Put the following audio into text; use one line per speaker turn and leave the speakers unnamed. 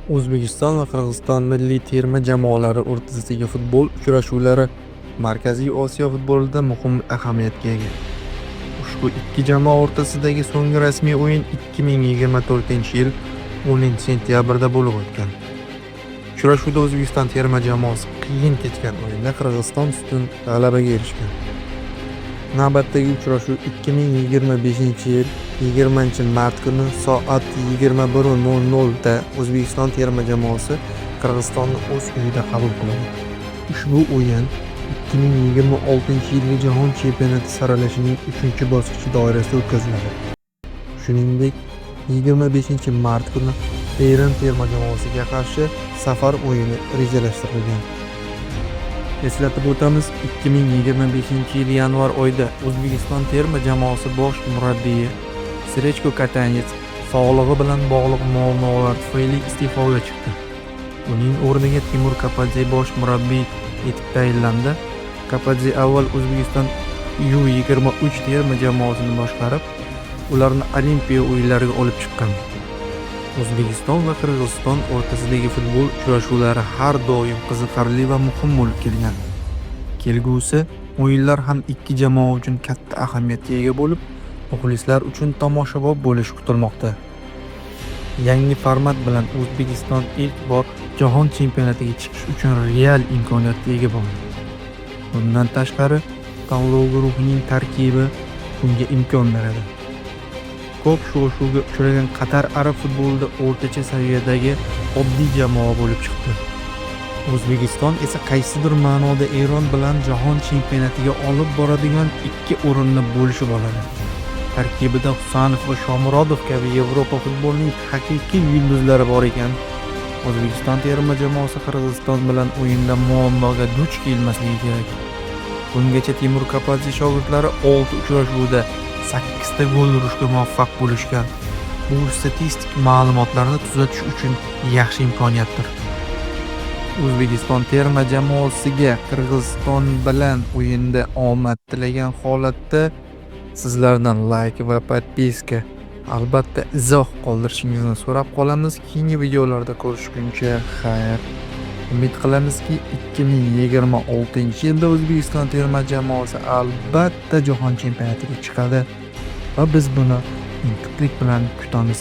O'zbekiston va Qirg'iziston milliy terma jamoalari o'rtasidagi futbol uchrashuvlari Markaziy Osiyo futbolida muhim ahamiyatga ega. Ushbu ikki jamoa o'rtasidagi so'nggi rasmiy o'yin 2024-yil 10-sentyabrda bo'lib o'tgan. Uchrashuvda O'zbekiston terma jamoasi qiyin kechgan o'yinda Qirg'iziston ustidan g'alabaga erishgan. Navbatdagi uchrashuv 2025-yil 20-mart kuni soat 21:00 da O'zbekiston terma jamoasi Qirg'izistonni o'z uyida qabul qiladi. Ushbu o'yin 2026-yilgi Jahon chempionati saralashining 3-bosqichi doirasida o'tkaziladi. Shuningdek, 25-mart kuni Eron terma jamoasiga qarshi safar o'yini rejalashtirilgan. Eslatib o'tamiz, 2025-yil yanvar oyida O'zbekiston terma jamoasi bosh murabbiyi Srechko Katanets sog'lig'i bilan bog'liq muammolar tufayli iste'foga chiqdi. Uning o'rniga Timur Kapadze bosh murabbiy etib tayinlandi. Kapadze avval O'zbekiston U23 terma jamoasini boshqarib, ularni Olimpiya o'yinlariga olib chiqqan. O'zbekiston va Qirg'iziston o'rtasidagi futbol uchrashuvlari har doim qiziqarli va muhim bo'lib kelgan. Kelgusi o'yinlar ham ikki jamoa uchun katta ahamiyatga ega bo'lib, muxlislar uchun tomoshabob bo'lishi kutilmoqda. Yangi format bilan O'zbekiston ilk bor Jahon chempionatiga chiqish uchun real imkoniyatga ega bo'ldi. Bundan tashqari, tanlov guruhining tarkibi bunga imkon beradi. Ko'p shov-shuvga uchragan Qatar arab futbolida o'rtacha saviyadagi oddiy jamoa bo'lib chiqdi. O'zbekiston esa qaysidir ma'noda Eron bilan Jahon chempionatiga olib boradigan ikki o'rinni bo'lishib oladi. Tarkibida Husanov va Shomurodov kabi Yevropa futbolining haqiqiy yulduzlari bor ekan, O'zbekiston terma jamoasi Qirg'iziston bilan o'yinda muammoga duch kelmasligi kerak. Bungacha Timur Kapadze shogirdlari 6 uchrashuvda 8 ta gol urishga muvaffaq bo'lishgan. Bu statistik ma'lumotlarni tuzatish uchun yaxshi imkoniyatdir. O'zbekiston terma jamoasiga Qirg'iziston bilan o'yinda omad tilagan holatda sizlardan layk va подписка, albatta, izoh qoldirishingizni so'rab qolamiz. Keyingi videolarda ko'rishguncha xayr. Umid qilamizki, 2026-yilda O'zbekiston terma jamoasi albatta Jahon chempionatiga chiqadi va biz buni intiqlik bilan kutamiz.